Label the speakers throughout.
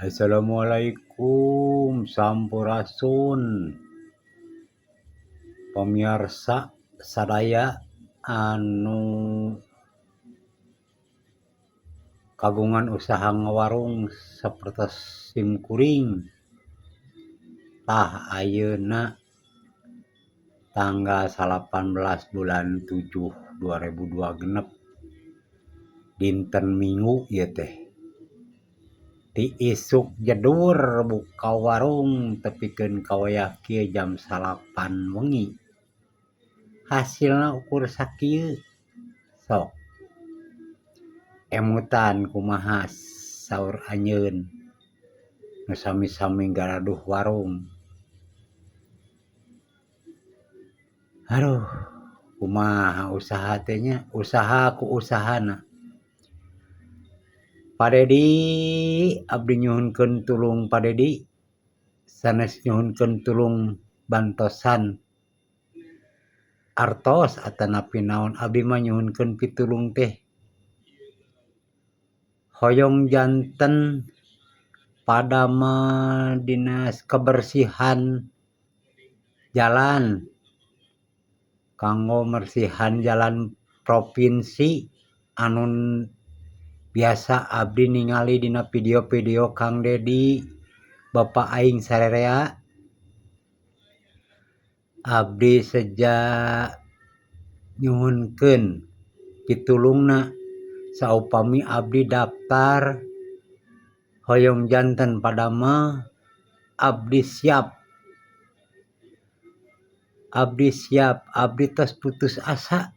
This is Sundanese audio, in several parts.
Speaker 1: Assalamualaikum sampurasun pemirsa sadaya anu kagungan usaha ngawarung sapertos simkuring. Tah ayeuna tanggal 18 bulan 7 2026 dinten Minggu ieu teh. Ti isuk jedur buka warung tepikeun ka wayah kieu jam 9 wengi. Hasilna ukur sakieu sok emutan kumaha saur anjeun nu sami-sami garaduh warung. Aduh kumaha usaha teh nya usaha ku usahana. Pak Dedi abdi nyuhunkeun tulung Pak Dedi sanes nyuhunkeun tulung bantosan artos atanapi naon abdi mah nyuhunkeun pitulung teh hoyong janten padamel dinas kebersihan jalan kanggo mersihan jalan provinsi anu biasa abdi ningali dina video-video Kang Dedi Bapak aing sarerea. Abdi seja nyuhunkeun pitulungna saupami abdi daftar hoyong janten padamel abdi siap. Abdi siap abdi tos putus asa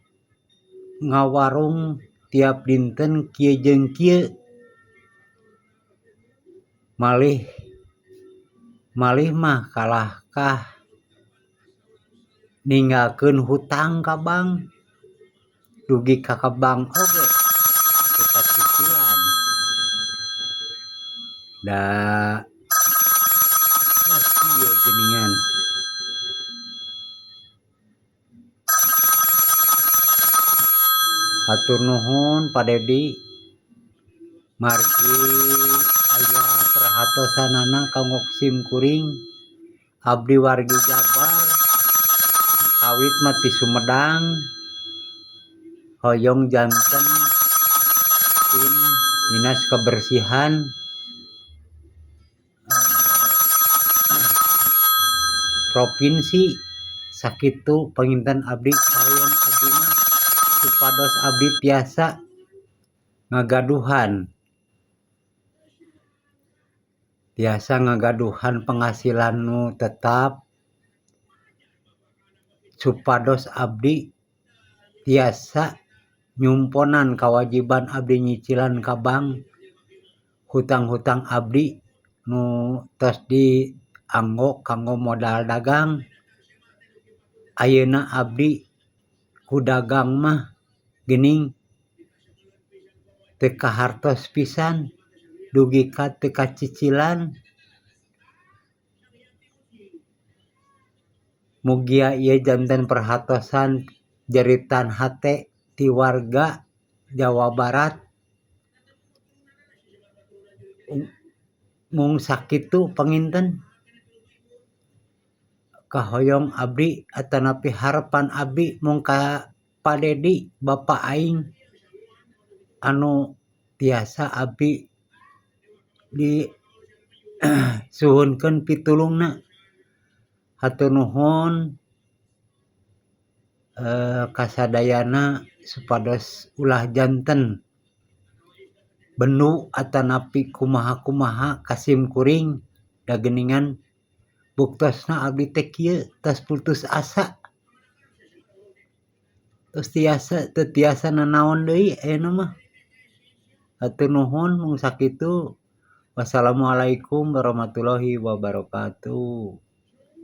Speaker 1: ngawarung tiap dinten kieu jeung kieu malih malih mah kalahkah ninggalkeun hutang ka bank dugi ka ka bank oge teu kacicilan da kieu geuningan. Hatur nuhun Pak Dedi margi aya perhatosanana kanggo sim kuring abdi wargi Jabar kawit mah ti Sumedang hoyong janten tim dinas kebersihan provinsi sakitu panginten abdi hoyong abdi mah supados abdi tiasa ngagaduhan penghasilan nu tetap supados abdi tiasa nyumponan kewajiban abdi nyicilan ka bank hutang-hutang abdi nu tos dianggo kanggo modal dagang. Ayeuna abdi ku dagang mah geuning teu kahartos pisan dugi ka teu kacicilan. Mugia ieu janten perhatosan jeritan hate ti warga Jawa Barat. Mung sakitu panginten kahoyong abdi atanapi harapan abdi mung ka Pak Dedi Bapak aing anu tiasa abdi di suhunkeun pitulungna. Hatur nuhun kasadayana supados ulah janten bendu atanapi kumaha-kumaha ka sim kuring da geuningan buktosna abdi teh kieu tos putus asa tos tiasa teu tiasa nanaon deui ayeuna mah. Hatur nuhun mung sakitu. Wassalamualaikum warahmatullahi wabarakatuh.